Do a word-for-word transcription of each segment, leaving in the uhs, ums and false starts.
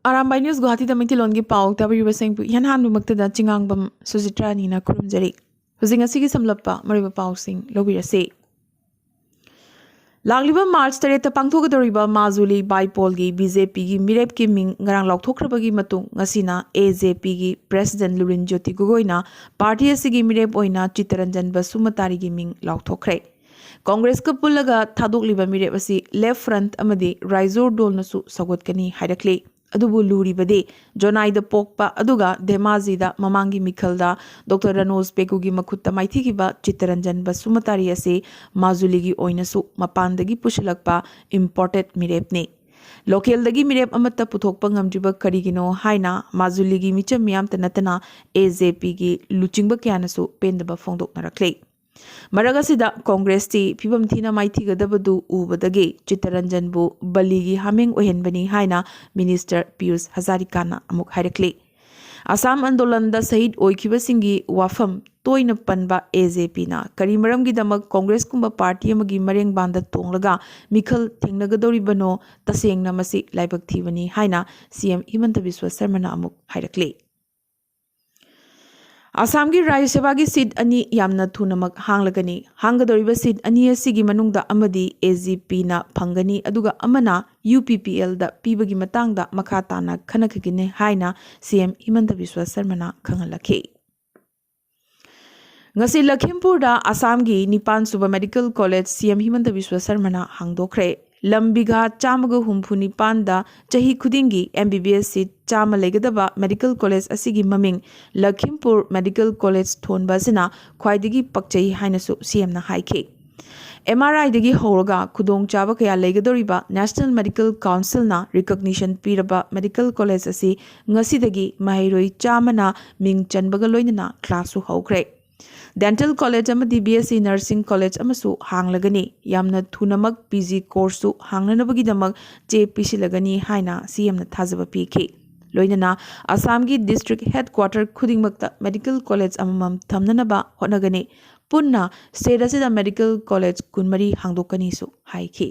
Arambai news ꯒꯨꯋꯥꯍꯥꯇꯤꯗ ꯃꯩꯇꯩꯂꯣꯟꯒꯤ ꯄꯥꯎ ꯇꯥꯕꯤꯔꯤꯕꯁꯤꯡꯕꯨ ꯏꯍꯥꯟ ꯍꯥꯟꯕꯃꯛꯇꯗ ꯆꯤꯉꯥꯡꯕꯝ ꯁꯨꯖꯤꯇ꯭ꯔꯥꯅꯤꯅ ꯈꯨꯔꯨꯝꯖꯔꯤ꯫ ꯍꯧꯖꯤꯛ ꯉꯁꯤꯒꯤ ꯁꯝꯂꯞꯄ ꯃꯔꯨꯑꯣꯏꯕ ꯄꯥꯎꯁꯤꯡ ꯂꯧꯕꯤꯔꯁꯤ꯫ ꯂꯥꯛꯂꯤꯕ ꯃꯥꯔꯆ ꯇꯔꯦꯠꯇ ꯄꯥꯡꯊꯣꯛꯀꯗꯧꯔꯤꯕ ꯃꯥꯖꯨꯂꯤ ꯕꯥꯏꯄꯣꯜꯒꯤ ꯕꯤ ꯖꯦ ꯄꯤꯒꯤ ꯃꯤꯔꯦꯞꯀꯤ ꯃꯤꯡ ꯉꯔꯥꯡ ꯂꯥꯎꯊꯣꯛꯈ꯭ꯔꯕꯒꯤ ꯃꯇꯨꯡ, ꯉꯁꯤꯅ ꯑꯦ ꯖꯦ ꯄꯤꯒꯤ ꯄ꯭ꯔꯦꯁꯤꯗꯦꯟꯠ ꯂꯨꯔꯤꯟ ꯖ꯭ꯌꯣꯇꯤ ꯒꯣꯒꯣꯏꯅ ꯄꯥꯔꯇꯤ ꯑꯁꯤꯒꯤ ꯃꯤꯔꯦꯞ ꯑꯣꯏꯅ ꯆꯤꯠꯇꯔꯟꯖꯟ ꯕꯁꯨꯃꯇꯥꯔꯤꯒꯤ ꯃꯤꯡ ꯂꯥꯎꯊꯣꯛꯈ꯭ꯔꯦ꯫ ꯀꯣꯡꯒ꯭ꯔꯦꯁꯀ ꯄꯨꯜꯂꯒ ꯊꯥꯗꯣꯛꯂꯤꯕ ꯃꯤꯔꯦꯞ ꯑꯁꯤ ꯂꯦꯐ ꯐ꯭ꯔꯟꯠ ꯑꯃꯗꯤ ꯔꯥꯏꯖꯣꯔ ꯗꯣꯜꯅꯁꯨ ꯁꯧꯒꯠꯀꯅꯤ ꯍꯥꯏꯔꯛꯂꯤ꯫ ꯑꯗꯨꯕꯨ ꯂꯨꯔꯤꯕꯗꯤ ꯖꯣꯅꯥꯏꯗ ꯄꯣꯛꯄ ꯑꯗꯨꯒ ꯙꯦꯃꯥꯖꯤꯗ ꯃꯃꯥꯡꯒꯤ ꯃꯤꯈꯜꯗ ꯗꯣꯛꯇꯔ ꯔꯅꯣꯖ ꯄꯦꯒꯨꯒꯤ ꯃꯈꯨꯠꯇ ꯃꯥꯏꯊꯤꯈꯤꯕ ꯆꯤꯠꯇꯔꯟꯖꯟ ꯕꯁꯨꯃꯇꯥꯔꯤ ꯑꯁꯤ ꯃꯥꯖꯨꯂꯤꯒꯤ ꯑꯣꯏꯅꯁꯨ ꯃꯄꯥꯟꯗꯒꯤ ꯄꯨꯁꯤꯜꯂꯛꯄ ꯏꯝꯄꯣꯔꯇꯦꯗ ꯃꯤꯔꯦꯞꯅꯤ꯫ ꯂꯣꯀꯦꯜꯗꯒꯤ ꯃꯤꯔꯦꯞ ꯑꯃꯠꯇ ꯄꯨꯊꯣꯛꯄ ꯉꯝꯗ꯭ꯔꯤꯕ ꯀꯔꯤꯒꯤꯅꯣ ꯍꯥꯏꯅ ꯃꯥꯖꯨꯂꯤꯒꯤ ꯃꯤꯆꯝ ꯃꯤꯌꯥꯝꯇ ꯅꯠꯇꯅ ꯑꯦ ꯖꯦ ꯄꯤꯒꯤ ꯂꯨꯆꯤꯡꯕ ꯀꯌꯥꯅꯁꯨ ꯄꯦꯟꯗꯕ ꯐꯣꯡꯗꯣꯛꯅꯔꯛꯂꯤ꯫ ꯃꯔꯛ ꯑꯁꯤꯗ ꯀꯣꯡꯒ꯭ꯔꯦꯁꯇꯤ ꯐꯤꯕꯝ ꯊꯤꯅ ꯃꯥꯏꯊꯤꯒꯗꯕꯗꯨ ꯎꯕꯗꯒꯤ ꯆꯤꯠꯇꯔꯟꯖꯟꯕꯨ ꯕꯂꯤꯒꯤ ꯍꯥꯃꯦꯡ ꯑꯣꯏꯍꯟꯕꯅꯤ ꯍꯥꯏꯅ ꯃꯤꯅꯤꯁꯇꯔ ꯄꯤꯌꯨꯁ ꯍꯖꯥꯔꯤꯀꯥꯅ ꯑꯃꯨꯛ ꯍꯥꯏꯔꯛꯂꯤ꯫ ꯑꯁꯥꯝ ꯑꯟꯗꯣꯂꯟꯗ ꯁꯍꯤꯗ ꯑꯣꯏꯈꯤꯕꯁꯤꯡꯒꯤ ꯋꯥꯐꯝ ꯇꯣꯏꯅ ꯄꯟꯕ ꯑꯦ ꯖꯦ ꯄꯤꯅ ꯀꯔꯤ ꯃꯔꯝꯒꯤꯗꯃꯛ ꯀꯣꯡꯒ꯭ꯔꯦꯁꯀꯨꯝꯕ ꯄꯥꯔꯇꯤ ꯑꯃꯒꯤ ꯃꯔꯦꯡꯕꯥꯟꯗ ꯇꯣꯡꯂꯒ ꯃꯤꯈꯜ ꯊꯦꯡꯅꯒꯗꯧꯔꯤꯕꯅꯣ? ꯇꯁꯦꯡꯅ ꯃꯁꯤ ꯂꯥꯏꯕꯛ ꯊꯤꯕꯅꯤ ꯍꯥꯏꯅ ꯁꯤ ꯑꯦꯝ ꯍꯤꯃꯟꯇ ꯕꯤꯁ꯭ꯋ ꯁꯔꯃꯅ ꯑꯃꯨꯛ ꯍꯥꯏꯔꯛꯂꯤ꯫ ꯑꯁꯥꯝꯒꯤ ꯔꯥꯖ꯭ꯌ ꯁꯚꯥꯒꯤ ꯁꯤꯠ ꯑꯅꯤ ꯌꯥꯝꯅ ꯊꯨꯅꯃꯛ ꯍꯥꯡꯂꯒꯅꯤ꯫ ꯍꯥꯡꯒꯗꯧꯔꯤꯕ ꯁꯤꯠ ꯑꯅꯤ ꯑꯁꯤꯒꯤ ꯃꯅꯨꯡꯗ ꯑꯃꯗꯤ ꯑꯦ ꯖꯤ ꯄꯤꯅ ꯐꯪꯒꯅꯤ, ꯑꯗꯨꯒ ꯑꯃꯅ ꯌꯨ ꯄꯤ ꯄꯤ ꯑꯦꯜꯗ ꯄꯤꯕꯒꯤ ꯃꯇꯥꯡꯗ ꯃꯈꯥ ꯇꯥꯅ ꯈꯟꯅꯈꯤꯒꯅꯤ ꯍꯥꯏꯅ ꯁꯤ ꯑꯦꯝ ꯍꯤꯃꯟꯇ ꯕꯤꯁ꯭ꯋ ꯁꯔꯃꯅ ꯈꯪꯍꯜꯂꯛꯈꯤ꯫ ꯉꯁꯤ ꯂꯈꯤꯝꯄꯨꯔꯗ ꯑꯁꯥꯝꯒꯤ ꯅꯤꯄꯥꯟ ꯁꯨꯕ ꯃꯦꯗꯤꯀꯦꯜ ꯀꯣꯂꯦꯖ ꯁꯤ ꯑꯦꯝ ꯍꯤꯃꯟꯇ ꯕꯤꯁ꯭ꯋ ꯁꯔꯃꯅ ꯍꯥꯡꯗꯣꯛꯈ꯭ꯔꯦ꯫ ꯂꯝ ꯕꯤꯘꯥ ꯆꯥꯝꯃꯒ ꯍꯨꯝꯐꯨ ꯅꯤꯄꯥꯟꯗ ꯆꯍꯤ ꯈꯨꯗꯤꯡꯒꯤ ꯑꯦꯝ ꯕꯤ ꯕꯤ ꯑꯦꯁ ꯁꯤꯠ ꯆꯥꯝꯃ ꯂꯩꯒꯗꯕ ꯃꯦꯗꯤꯀꯦꯜ ꯀꯣꯂꯦꯖ ꯑꯁꯤꯒꯤ ꯃꯃꯤꯡ ꯂꯈꯤꯝꯄꯨꯔ ꯃꯦꯗꯤꯀꯦꯜ ꯀꯣꯂꯦꯖ ꯊꯣꯟꯕ ꯑꯁꯤꯅ ꯈ꯭ꯋꯥꯏꯗꯒꯤ ꯄꯛꯆꯩ ꯍꯥꯏꯅꯁꯨ ꯁꯤ ꯑꯦꯝꯅ ꯍꯥꯏꯈꯤ꯫ ꯑꯦꯝ ꯑꯥꯔ ꯑꯥꯏꯗꯒꯤ ꯍꯧꯔꯒ ꯈꯨꯗꯣꯡꯆꯥꯕ ꯀꯌꯥ ꯂꯩꯒꯗꯧꯔꯤꯕ ꯅꯦꯁꯅꯦꯜ ꯃꯦꯗꯤꯀꯦꯜ ꯀꯥꯎꯟꯁꯤꯜꯅ ꯔꯤꯀꯣꯒꯅꯤꯁꯟ ꯄꯤꯔꯕ ꯃꯦꯗꯤꯀꯦꯜ ꯀꯣꯂꯦꯖ ꯑꯁꯤ ꯉꯁꯤꯗꯒꯤ ꯃꯍꯩꯔꯣꯏ ꯆꯥꯝꯃꯅ ꯃꯤꯡ ꯆꯟꯕꯒ ꯂꯣꯏꯅꯅ ꯀ꯭ꯂꯥꯁꯁꯨ ꯍꯧꯈ꯭ꯔꯦ꯫ ꯗꯦꯟꯇꯦꯜ ꯀꯣꯂꯦꯖ ꯑꯃꯗꯤ ꯕꯤ ꯑꯦꯁ ꯁꯤ ꯅꯔꯁꯤꯡ ꯀꯣꯂꯦꯖ ꯑꯃꯁꯨ ꯍꯥꯡꯂꯒꯅꯤ꯫ ꯌꯥꯝꯅ ꯊꯨꯅꯃꯛ ꯄꯤ ꯖꯤ ꯀꯣꯔꯁꯁꯨ ꯍꯥꯡꯅꯅꯕꯒꯤꯗꯃꯛ ꯆꯦ ꯄꯤꯁꯤꯜꯂꯒꯅꯤ ꯍꯥꯏꯅ ꯁꯤ ꯑꯦꯝꯅ ꯊꯥꯖꯕ ꯄꯤꯈꯤ꯫ ꯂꯣꯏꯅꯅ ꯑꯁꯥꯝꯒꯤ ꯗꯤꯁꯇ꯭ꯔꯤꯛ ꯍꯦꯗꯀ꯭ꯋꯥꯇꯔ ꯈꯨꯗꯤꯡꯃꯛꯇ ꯃꯦꯗꯤꯀꯦꯜ ꯀꯣꯂꯦꯖ ꯑꯃꯃꯝ ꯊꯝꯅꯅꯕ ꯍꯣꯠꯅꯒꯅꯤ꯫ ꯄꯨꯟꯅ ꯁ꯭ꯇꯦꯠ ꯑꯁꯤꯗ ꯃꯦꯗꯤꯀꯦꯜ ꯀꯣꯂꯦꯖ ꯀꯨꯟꯃꯔꯤ ꯍꯥꯡꯗꯣꯛꯀꯅꯤꯁꯨ ꯍꯥꯏꯈꯤ꯫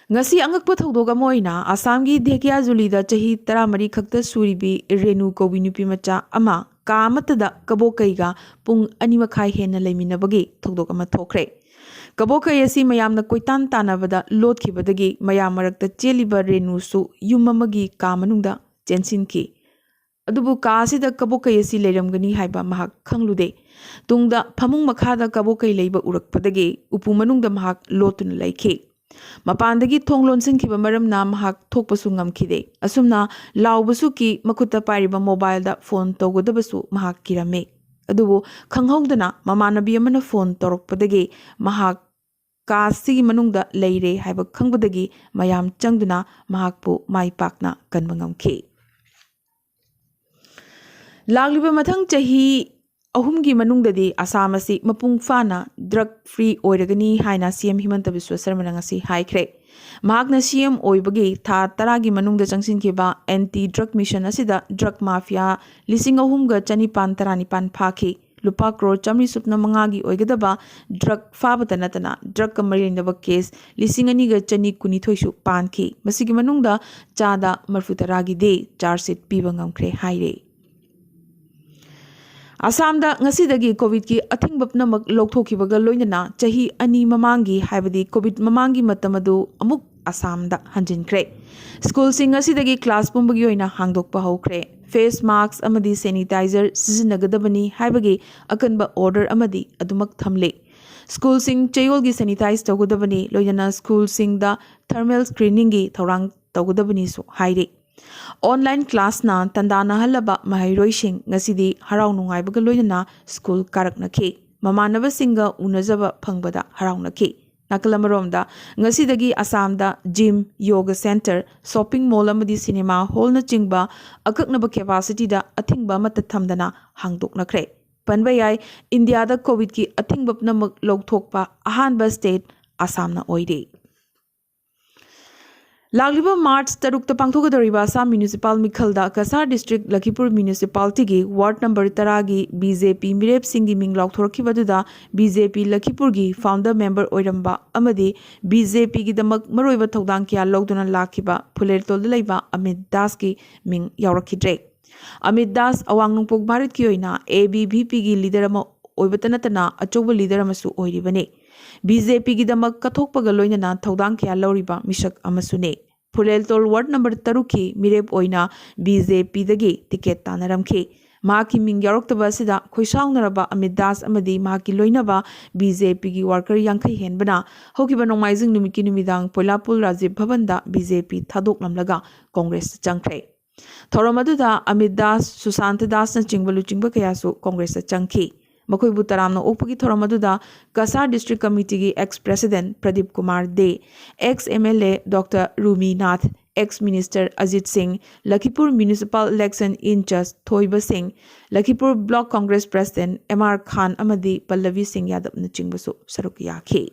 ꯉꯁꯤ ꯑꯉꯛꯄ ꯊꯧꯗꯣꯛ ꯑꯃ ꯑꯣꯏꯅ ꯑꯁꯥꯝꯒꯤ ꯙꯦꯀꯤꯌꯥꯖꯨꯂꯤꯗ ꯆꯍꯤ ꯇꯔꯥꯃꯔꯤ ꯈꯛꯇ ꯁꯨꯔꯤꯕꯤ ꯔꯦꯅꯨ ꯀꯧꯕꯤ ꯅꯨꯄꯤ ꯃꯆꯥ ꯑꯃ ꯀꯥ ꯑꯃꯠꯇꯗ ꯀꯕꯣꯛꯀꯩꯒ ꯄꯨꯡ ꯑꯅꯤ ꯃꯈꯥꯏ ꯍꯦꯟꯅ ꯂꯩꯃꯤꯟꯅꯕꯒꯤ ꯊꯧꯗꯣꯛ ꯑꯃ ꯊꯣꯛꯈ꯭ꯔꯦ꯫ ꯀꯕꯣꯛꯀꯩ ꯑꯁꯤ ꯃꯌꯥꯝꯅ ꯀꯣꯏꯇꯥꯟ ꯇꯥꯟꯅꯕꯗ ꯂꯣꯠꯈꯤꯕꯗꯒꯤ ꯃꯌꯥꯝ ꯃꯔꯛꯇ ꯆꯦꯜꯂꯤꯕ ꯔꯦꯅꯨꯁꯨ ꯌꯨꯝ ꯑꯃꯒꯤ ꯀꯥ ꯃꯅꯨꯡꯗ ꯆꯦꯟꯁꯤꯟꯈꯤ꯫ ꯑꯗꯨꯕꯨ ꯀꯥ ꯑꯁꯤꯗ ꯀꯕꯣꯛꯀꯩ ꯑꯁꯤ ꯂꯩꯔꯝꯒꯅꯤ ꯍꯥꯏꯕ ꯃꯍꯥꯛ ꯈꯪꯂꯨꯗꯦ꯫ ꯇꯨꯡꯗ ꯐꯃꯨꯡ ꯃꯈꯥꯗ ꯀꯕꯣꯛꯀꯩ ꯂꯩꯕ ꯎꯔꯛꯄꯗꯒꯤ ꯎꯄꯨ ꯃꯅꯨꯡꯗ ꯃꯍꯥꯛ ꯂꯣꯠꯇꯨꯅ ꯂꯩꯈꯤ꯫ ꯃꯄꯥꯟꯗꯒꯤ ꯊꯣꯡ ꯂꯣꯟꯁꯤꯟꯈꯤꯕ ꯃꯔꯝꯅ ꯃꯍꯥꯛ ꯊꯣꯛꯄꯁꯨ ꯉꯝꯈꯤꯗꯦ꯫ ꯑꯁꯨꯝꯅ ꯂꯥꯎꯕꯁꯨ ꯀꯤ, ꯃꯈꯨꯠꯇ ꯄꯥꯏꯔꯤꯕ ꯃꯣꯕꯥꯏꯜꯗ ꯐꯣꯟ ꯇꯧꯒꯗꯕꯁꯨ ꯃꯍꯥꯛ ꯀꯤꯔꯝꯃꯤ꯫ ꯑꯗꯨꯕꯨ ꯈꯪꯍꯧꯗꯅ ꯃꯃꯥꯟꯅꯕꯤ ꯑꯃꯅ ꯐꯣꯟ ꯇꯧꯔꯛꯄꯗꯒꯤ ꯃꯍꯥꯛ ꯀꯥ ꯑꯁꯤꯒꯤ ꯃꯅꯨꯡꯗ ꯂꯩꯔꯦ ꯍꯥꯏꯕ ꯈꯪꯕꯗꯒꯤ ꯃꯌꯥꯝ ꯆꯪꯗꯨꯅ ꯃꯍꯥꯛꯄꯨ ꯃꯥꯏ ꯄꯥꯛꯅ ꯀꯟꯕ ꯉꯝꯈꯤ꯫ ꯂꯥꯛꯂꯤꯕ ꯃꯊꯪ ꯆꯍꯤ ꯑꯍꯨꯝꯒꯤ ꯃꯅꯨꯡꯗꯗꯤ ꯑꯁꯥꯝ ꯑꯁꯤ ꯃꯄꯨꯡ ꯐꯥꯅ ꯗ꯭ꯔꯒ ꯐ꯭ꯔꯤ ꯑꯣꯏꯔꯒꯅꯤ ꯍꯥꯏꯅ ꯁꯤ ꯑꯦꯝ ꯍꯤꯃꯟꯇ ꯕꯤꯁ꯭ꯋ ꯁꯔꯃꯅ ꯉꯁꯤ ꯍꯥꯏꯈ꯭ꯔꯦ꯫ ꯃꯍꯥꯛꯅ ꯁꯤ ꯑꯦꯝ ꯑꯣꯏꯕꯒꯤ ꯊꯥ ꯇꯔꯥꯒꯤ ꯃꯅꯨꯡꯗ ꯆꯪꯁꯤꯟꯈꯤꯕ ꯑꯦꯟꯇꯤ ꯗ꯭ꯔꯒ ꯃꯤꯁꯟ ꯑꯁꯤꯗ ꯗ꯭ꯔꯒ ꯃꯥꯐꯤꯌꯥ ꯂꯤꯁꯤꯡ ꯑꯍꯨꯝꯒ ꯆꯅꯤꯄꯥꯟ ꯇꯔꯥꯅꯤꯄꯥꯟ ꯐꯥꯈꯤ꯫ ꯂꯨꯄꯥ ꯀ꯭ꯔꯣꯔ ꯆꯥꯃꯔꯤ ꯁꯨꯞꯅ ꯃꯉꯥꯒꯤ ꯑꯣꯏꯒꯗꯕ ꯗ꯭ꯔꯒ ꯐꯥꯕꯇ ꯅꯠꯇꯅ ꯗ꯭ꯔꯒꯀ ꯃꯔꯤ ꯂꯩꯅꯕ ꯀꯦꯁ ꯂꯤꯁꯤꯡ ꯑꯅꯤꯒ ꯆꯅꯤ ꯀꯨꯟꯅꯤꯊꯣꯏꯁꯨ ꯄꯥꯟꯈꯤ꯫ ꯃꯁꯤꯒꯤ ꯃꯅꯨꯡꯗ ꯆꯥꯗ ꯃꯔꯤꯐꯨ ꯇꯔꯥꯒꯤꯗꯤ ꯆꯥꯔꯖ ꯁꯤꯠ ꯄꯤꯕ ꯉꯝꯈ꯭ꯔꯦ ꯍꯥꯏꯔꯦ꯫ ꯑꯁꯥꯝꯗ ꯉꯁꯤꯗꯒꯤ ꯀꯣꯚꯤꯗꯀꯤ ꯑꯊꯤꯡꯕ ꯄꯨꯝꯅꯃꯛ ꯂꯧꯊꯣꯛꯈꯤꯕꯒ ꯂꯣꯏꯅꯅ ꯆꯍꯤ ꯑꯅꯤ ꯃꯃꯥꯡꯒꯤ, ꯍꯥꯏꯕꯗꯤ ꯀꯣꯚꯤꯗ ꯃꯃꯥꯡꯒꯤ ꯃꯇꯝ ꯑꯗꯨ ꯑꯃꯨꯛ ꯑꯁꯥꯝꯗ ꯍꯟꯖꯤꯟꯈ꯭ꯔꯦ꯫ ꯁ꯭ꯀꯨꯜꯁꯤꯡ ꯉꯁꯤꯗꯒꯤ ꯀ꯭ꯂꯥꯁ ꯄꯨꯝꯕꯒꯤ ꯑꯣꯏꯅ ꯍꯥꯡꯗꯣꯛꯄ ꯍꯧꯈ꯭ꯔꯦ꯫ ꯐꯦꯁ ꯃꯥꯁꯛ ꯑꯃꯗꯤ ꯁꯦꯅꯤꯇꯥꯏꯖꯔ ꯁꯤꯖꯤꯟꯅꯒꯗꯕꯅꯤ ꯍꯥꯏꯕꯒꯤ ꯑꯀꯟꯕ ꯑꯣꯔꯗꯔ ꯑꯃꯗꯤ ꯑꯗꯨꯃꯛ ꯊꯝꯂꯤ꯫ ꯁ꯭ꯀꯨꯜꯁꯤꯡ ꯆꯌꯣꯜꯒꯤ ꯁꯦꯅꯤꯇꯥꯏꯖ ꯇꯧꯒꯗꯕꯅꯤ, ꯂꯣꯏꯅꯅ ꯁ꯭ꯀꯨꯜꯁꯤꯡꯗ ꯊꯔꯃꯦꯜ ꯁ꯭ꯀ꯭ꯔꯤꯅꯤꯡꯒꯤ ꯊꯧꯔꯥꯡ ꯇꯧꯒꯗꯕꯅꯤꯁꯨ ꯍꯥꯏꯔꯤ꯫ ꯑꯣꯟꯂꯥꯏꯟ ꯀ꯭ꯂꯥꯁꯅ ꯇꯟꯗꯥꯅꯍꯜꯂꯕ ꯃꯍꯩꯔꯣꯏꯁꯤꯡ ꯉꯁꯤꯗꯤ ꯍꯔꯥꯎ ꯅꯨꯡꯉꯥꯏꯕꯒ ꯂꯣꯏꯅꯅ ꯁ꯭ꯀꯨꯜ ꯀꯥꯔꯛꯅꯈꯤ꯫ ꯃꯃꯥꯟꯅꯕꯁꯤꯡꯒ ꯎꯅꯖꯕ ꯐꯪꯕꯗ ꯍꯔꯥꯎꯅꯈꯤ꯫ ꯅꯥꯀꯜ ꯑꯃꯔꯣꯝꯗ, ꯉꯁꯤꯗꯒꯤ ꯑꯁꯥꯝꯗ ꯖꯤꯝ, ꯌꯣꯒ ꯁꯦꯟꯇꯔ, ꯁꯣꯞꯄꯤꯡ ꯃꯣꯜ ꯑꯃꯗꯤ ꯁꯤꯅꯦꯃꯥ ꯍꯣꯜꯅꯆꯤꯡꯕ ꯑꯀꯛꯅꯕ ꯀꯦꯄꯥꯁꯤꯇꯤꯗ ꯑꯊꯤꯡꯕ ꯑꯃꯠꯇ ꯊꯝꯗꯅ ꯍꯥꯡꯗꯣꯛꯅꯈ꯭ꯔꯦ꯫ ꯄꯟꯕ ꯌꯥꯏ, ꯏꯟꯗꯤꯌꯥꯗ ꯀꯣꯚꯤꯗꯀꯤ ꯑꯊꯤꯡꯕ ꯄꯨꯝꯅꯃꯛ ꯂꯧꯊꯣꯛꯄ ꯑꯍꯥꯟꯕ ꯁ꯭ꯇꯦꯠ ꯑꯁꯥꯝꯅ ꯑꯣꯏꯔꯤ꯫ ꯂꯥꯛꯂꯤꯕ ꯃꯥꯔꯆ ꯇꯔꯨꯛꯇ ꯄꯥꯡꯊꯣꯛꯀꯗꯧꯔꯤꯕ ꯑꯁꯥꯝ ꯃ꯭ꯌꯨꯅꯤꯁꯤꯄꯥꯜ ꯃꯤꯈꯜꯗ ꯀꯁꯥꯔ ꯗꯤꯁꯇ꯭ꯔꯤꯛ ꯂꯈꯤꯄꯨꯔ ꯃ꯭ꯌꯨꯅꯤꯁꯤꯄꯥꯂꯤꯇꯤꯒꯤ ꯋꯥꯔꯗ ꯅꯝꯕꯔ ꯇꯔꯥꯒꯤ ꯕꯤ ꯖꯦ ꯄꯤ ꯃꯤꯔꯦꯞꯁꯤꯡꯒꯤ ꯃꯤꯡ ꯂꯥꯎꯊꯣꯔꯛꯈꯤꯕ ꯑꯗꯨꯗ ꯕꯤ ꯖꯦ ꯄꯤ ꯂꯈꯤꯄꯨꯔꯒꯤ ꯐꯥꯎꯟꯗꯔ ꯃꯦꯝꯕꯔ ꯑꯣꯏꯔꯝꯕ ꯑꯃꯗꯤ ꯕꯤ ꯖꯦ ꯄꯤꯒꯤꯗꯃꯛ ꯃꯔꯨꯑꯣꯏꯕ ꯊꯧꯗꯥꯡ ꯀꯌꯥ ꯂꯧꯗꯨꯅ ꯂꯥꯛꯈꯤꯕ ꯐꯨꯂꯦꯜꯇꯣꯜꯗ ꯂꯩꯕ ꯑꯃꯤꯠ ꯗꯥꯁꯀꯤ ꯃꯤꯡ ꯌꯥꯎꯔꯛꯈꯤꯗ꯭ꯔꯦ꯫ ꯑꯃꯤꯠ ꯗꯥꯁ ꯑꯋꯥꯡ ꯅꯣꯡꯄꯣꯛ ꯚꯥꯔꯠꯀꯤ ꯑꯣꯏꯅ ꯑꯦ ꯕꯤ ꯚꯤ ꯄꯤꯒꯤ ꯂꯤꯗꯔ ꯑꯃ ꯑꯣꯏꯕꯇ ꯅꯠꯇꯅ ꯑꯆꯧꯕ ꯂꯤꯗꯔ ꯑꯃꯁꯨ ꯑꯣꯏꯔꯤꯕꯅꯤ꯫ ꯕꯤ ꯖꯦ ꯄꯤꯒꯤꯗꯃꯛ ꯀꯠꯊꯣꯛꯄꯒ ꯂꯣꯏꯅꯅ ꯊꯧꯗꯥꯡ ꯀꯌꯥ ꯂꯧꯔꯤꯕ ꯃꯤꯁꯛ ꯑꯃꯁꯨꯅꯤ꯫ ꯐꯨꯂꯦꯜꯇꯣꯜ ꯋꯥꯔꯗ ꯅꯝꯕꯔ ꯇꯔꯨꯛꯀꯤ ꯃꯤꯔꯦꯞ ꯑꯣꯏꯅ ꯕꯤ ꯖꯦ ꯄꯤꯗꯒꯤ ꯇꯤꯀꯦꯠ ꯇꯥꯟꯅꯔꯝꯈꯤ꯫ ꯃꯍꯥꯛꯀꯤ ꯃꯤꯡ ꯌꯥꯎꯔꯛꯇꯕ ꯑꯁꯤꯗ ꯈꯣꯏꯁꯥꯎꯅꯔꯕ ꯑꯃꯤꯠ ꯗꯥꯁ ꯑꯃꯗꯤ ꯃꯍꯥꯛꯀꯤ ꯂꯣꯏꯅꯕ ꯕꯤ ꯖꯦ ꯄꯤꯒꯤ ꯋꯥꯔꯀꯔ ꯌꯥꯡꯈꯩ ꯍꯦꯟꯕꯅ ꯍꯧꯈꯤꯕ ꯅꯣꯡꯃꯥꯏꯖꯤꯡ ꯅꯨꯃꯤꯠꯀꯤ ꯅꯨꯃꯤꯗꯥꯡ ꯄꯣꯏꯂꯥꯄꯨꯜ ꯔꯥꯖꯤꯕ ꯚꯕꯟꯗ ꯕꯤ ꯖꯦ ꯄꯤ ꯊꯥꯗꯣꯛꯂꯝꯂꯒ ꯀꯣꯡꯒ꯭ꯔꯦꯁꯇ ꯆꯪꯈ꯭ꯔꯦ꯫ ꯊꯧꯔꯝ ꯑꯗꯨꯗ ꯑꯃꯤꯠ ꯗꯥꯁ, ꯁꯨꯁꯥꯟꯇ ꯗꯥꯁꯅꯆꯤꯡꯕ ꯂꯨꯆꯤꯡꯕ ꯀꯌꯥꯁꯨ ꯀꯣꯡꯒ꯭ꯔꯦꯁꯇ ꯆꯪꯈꯤ꯫ ꯃꯈꯣꯏꯕꯨ ꯇꯔꯥꯝꯅ ꯑꯣꯛꯄꯒꯤ ꯊꯧꯔꯝ ꯑꯗꯨꯗ ꯀꯁꯥꯔ ꯗꯤꯁꯇ꯭ꯔꯤꯛ ꯀꯃꯤꯇꯤꯒꯤ ex president Pradip Kumar De, ex M L A doctor Ruminath, ex minister Ajit Singh, Lakhipur municipal election in charge Thoiba Singh, Lakhipur block Congress president M R Khan ꯑꯃꯗꯤ ꯄꯜꯂꯕꯤ ꯁꯤꯡ ꯌꯥꯗꯕꯅꯆꯤꯡꯕꯁꯨ ꯁꯔꯨꯛ ꯌꯥꯈꯤ꯫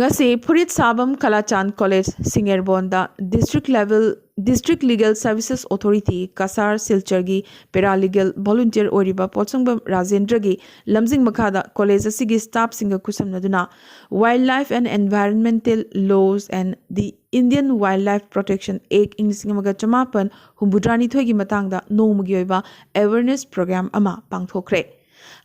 ꯉꯁꯤ ꯐꯨꯔꯤꯠ ꯁꯥꯕꯝ ꯀꯂꯥꯆꯥꯟ ꯀꯣꯂꯦꯖ ꯁꯤꯡꯑꯦꯔꯕꯣꯟꯗ district level, district legal services authority, Cachar ꯁꯤꯜꯆꯔꯒꯤ ꯄꯦꯔꯥꯂꯤꯒꯦꯜ ꯚꯣꯂꯨꯟꯇꯤꯌꯔ ꯑꯣꯏꯔꯤꯕ ꯄꯣꯠꯁꯪꯕꯝ ꯔꯥꯖꯦꯟꯗ꯭ꯔꯒꯤ ꯂꯝꯖꯤꯡ ꯃꯈꯥꯗ ꯀꯣꯂꯦꯖ ꯑꯁꯤꯒꯤ ꯁ꯭ꯇꯥꯐꯁꯤꯡꯒ ꯈꯨꯠꯁꯝꯅꯗꯨꯅ Wildlife and Environmental Laws and the Indian Wildlife Protection Act ꯏꯪ ꯂꯤꯁꯤꯡ ꯑꯃꯒ ꯆꯃꯥꯄꯟ ꯍꯨꯝꯐꯨꯇꯔꯥꯅꯤꯊꯣꯏꯒꯤ ꯃꯇꯥꯡꯗ ꯅꯣꯡꯃꯒꯤ ꯑꯣꯏꯕ ꯑꯦꯋꯦꯔꯅꯦꯁ ꯄ꯭ꯔꯣꯒ꯭ꯔꯥꯝ ꯑꯃ ꯄꯥꯡꯊꯣꯛꯈ꯭ꯔꯦ꯫